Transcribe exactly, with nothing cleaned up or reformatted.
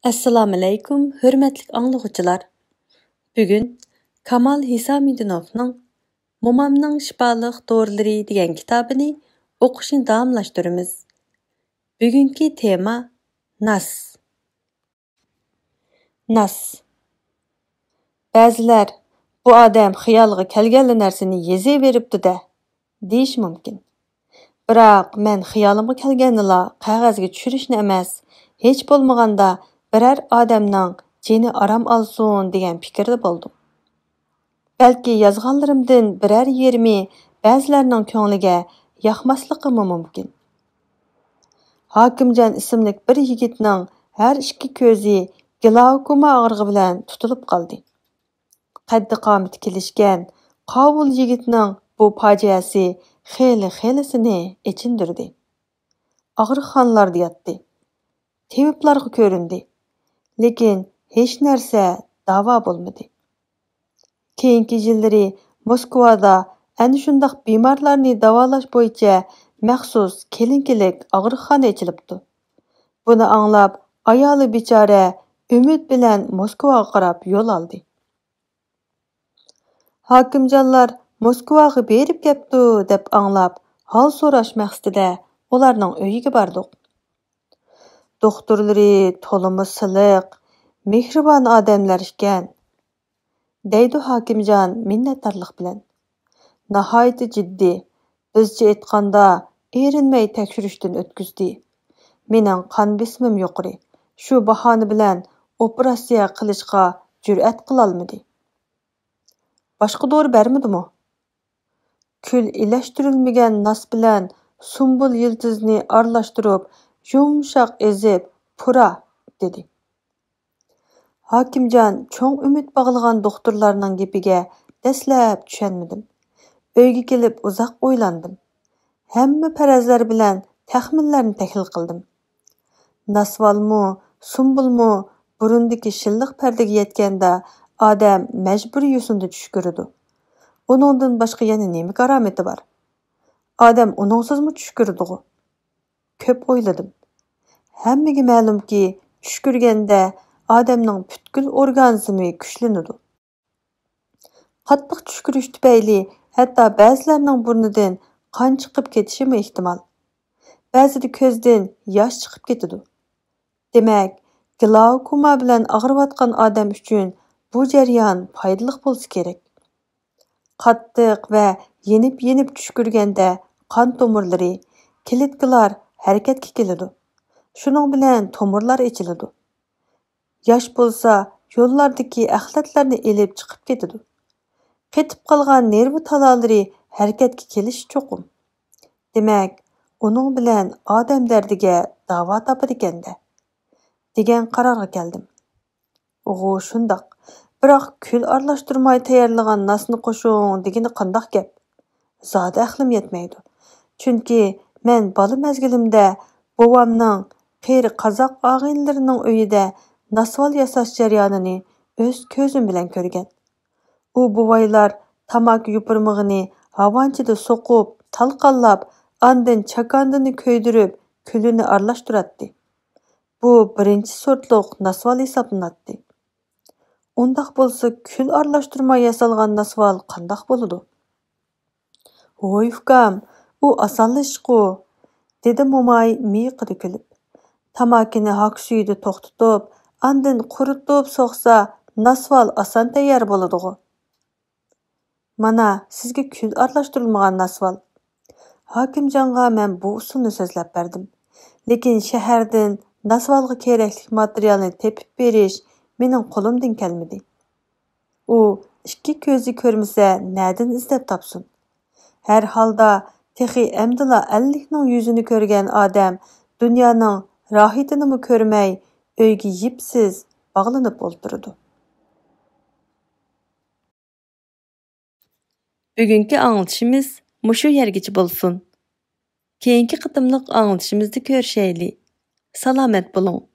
ئەسسالامۇئەلەيكۇم، ھۆرمەتلىك ئاڭلىغۇچىلار. بۈگۈن كامال ھېسامىدىنوفنىڭ مومامنىڭ شىپالىق دورىلىرى دېگەن كىتابىنى ئوقۇشنى داۋاملاشتۇرىمىز. بۈگۈنكى تېما ناس. ناس. بەزىلەر، «بۇ ئادەم خىيالىغا كەلگەنلا نەرسىنى يېزىۋېرىپتۇ-دە» دېيىشى مۇمكىن. بىراق مەن خىيالىمغا كەلگەننىلا قەغەزگە چۈشۈرۈشنى ئەمەس، ھېچ بولمىغاندا بىرەر ئادەمنىڭ جېنى ئارام ئالسۇن دېگەن پىكىردە بولدۇم. بەلكى يازغانلىرىمدىن بىرەر يېرىمى بەزىلەرنىڭ كۆڭلىگە ياقماسلىقىمۇ مۇمكىن. ھاكىمجان ئىسىملىك بىر يىگىتنىڭ ھەر ئىككى كۆزى گلاۋكوما ئاغرىقى بىلەن تۇتۇلۇپ قالدى. قەددى-قامىتى كېلىشكەن قاۋۇل يىگىتنىڭ بۇ پاجىئەسى خېلى-خېلىسىنى ئېچىندۇردى. ئاغرىقخانىلاردا ياتتى. تېۋىپلارغا كۆرۈندى. لېكىن ھېچ نەرسە داۋا بولمىدى. كېيىنكى يىللىرى موسكۋادا ئەنە شۇنداق بىمارلارنى داۋالاش بويىچە مەخسۇس كىلىنىكىلىك ئاغرىقخانا ئېچىلىپتۇ. بۇنى ئاڭلاپ، ئايالى بىچارە ئۈمىد بىلەن موسكۋاغا قاراپ يول ئالدى. ھاكىمجانلار موسكۋاغا بېرىپ كەپتۇ دەپ ئاڭلاپ، ھال سوراش مەقسىتىدە ئۇلارنىڭ ئۆيىگە باردۇق. دوختۇرلىرى تولىمۇ سىلىق، مېھرىبان ئادەملەر ئىكەن، دەيدۇ ھاكىمجان مىننەتدارلىق بىلەن. ناھايىتى جىددىي، بىزچە ئېيتقاندا، ئېرىنمەي تەكشۈرۈشتىن ئۆتكۈزدى. مېنىڭ قان بېسىمىم يۇقىرى. شۇ باھانە بىلەن ئوپېراتسىيە قىلىشقا جۈرئەت قىلالمىدى. باشقا دورا بەرمىدىمۇ؟ كۈل ئىلەشتۈرۈلمىگەن ناس بىلەن سۇمبۇل يىلتىزىنى ئارىلاشتۇرۇپ، يۇمشاق ئېزىپ، پۇرا، دېدى. ھاكىمجان چوڭ ئۈمىد باغلىغان دوختۇرلارنىڭ گېپىگە دەسلەپ چۈشەنمىدىم. ئۆيگە كېلىپ ئۇزاق ئويلاندىم. ھەممە پەرەزلەر بىلەن تەخمىنلەرنى تەھلىل قىلدىم. ناسۋالمۇ، سۇمبۇلمۇ بۇرۇندىكى شىللىق پەردىگە يەتكەندە ئادەم مەجبۇرىي يوسۇندا چۈش كۆرىدۇ. ئۇنىڭدىن باشقا يەنە نېمە كارامىتى بار؟ ئادەم ئۇنىڭسىزمۇ چۈش كۆرىدىغۇ؟ كۆپ ئويلىدىم. ھەممىگە مەلۇمكى، چۈش كۆرگەندە ئادەمنىڭ پۈتكۈل ئورگانىزمى كۈچلىنىدۇ. قاتتىق چۈش كۆرۈش تۈپەيلى ھەتتا بەزىلەرنىڭ بۇرنىدىن قان چىقىپ كېتىشىمۇ ئېھتىمال. بەزىدە كۆزدىن ياش چىقىپ كېتىدۇ. دېمەك، گلاۋكوما بىلەن ئاغرىۋاتقان ئادەم ئۈچۈن بۇ جەريان پايدىلىق بولسا كېرەك. قاتتىق ۋە يېنىپ-يېنىپ چۈش كۆرگەندە قان تومۇرلىرى، كلېتكىلار ھەرىكەتكە كېلىدۇ. شۇنىڭ بىلەن تومۇرلار ئېچىلىدۇ. ياش بولسا يوللاردىكى ئەخلەتلەرنى ئېلىپ چىقىپ كېتىدۇ. قېتىپ قالغان نېرۋا تالالىرى ھەرىكەتكە كېلىشى چوقۇم. دېمەك، ئۇنىڭ بىلەن ئادەم دەردىگە داۋا تاپىدىكەن-دە، دېگەن قارارغا كەلدىم. ئوغۇ، شۇنداق. بىراق كۈل ئارىلاشتۇرماي تەييارلىغان ناسنى قوشۇڭ دېگىنى قانداق گەپ؟ زادى ئەقلىم يەتمەيدۇ. چۈنكى مەن بالا مەزگىلىمدە بوۋامنىڭ قېرى قازاق ئاغىنىلىرىنىڭ ئۆيىدە ناسۋال ياساش جەريانىنى ئۆز كۆزۈم بىلەن كۆرگەن. ئۇ بوۋايلار تاماكا يوپۇرمىقىنى ھاۋانچىدا سوقۇپ، تالقانلاپ، ئاندىن چاكاندىنى كۆيدۈرۈپ، كۈلىنى ئارىلاشتۇراتتى. بۇ بىرىنچى سورتلۇق ناسۋال ھېسابلىناتتى. ئۇنداق بولسا، كۈل ئارىلاشتۇرماي ياسالغان ناسۋال قانداق بولىدۇ؟ ھوي ئۇكام، ئۇ ئاسانلا ئىشقۇ، دېدى موماي مىيىقىدا كۈلۈپ. تاماكىنى ھاكا سۈيىدە توختىتىپ، ئاندىن قۇرۇتۇپ سوقسا، ناسۋال ئاسان تەييار بولىدىغۇ. مانا، سىزگە كۈل ئارىلاشتۇرۇلمىغان ناسۋال. ھاكىمجانغا مەن بۇ ئۇسۇلنى سۆزلەپ بەردىم. لېكىن شەھەردىن ناسۋالغا كېرەكلىك ماتېرىيالنى تېپىپ بېرىش مېنىڭ قولۇمدىن كەلمىدى. ئۇ ئىككى كۆزى كۆرمىسە، نەدىن ئىزدەپ تاپسۇن؟ ھەر ھالدا، تېخى ئەمدىلا ئەللىكنىڭ يۈزىنى كۆرگەن ئادەم دۇنيانىڭ راھىتىنىمۇ كۆرمەي، ئۆيگە يىپسىز باغلىنىپ ئولتۇرىدۇ. بۈگۈنكى ئاڭلىتىشىمىز مۇشۇ يەرگىچە بولسۇن. كېيىنكى قېتىملىق ئاڭلىتىشىمىزدا كۆرۈشەيلى. سالامەت بولۇڭ.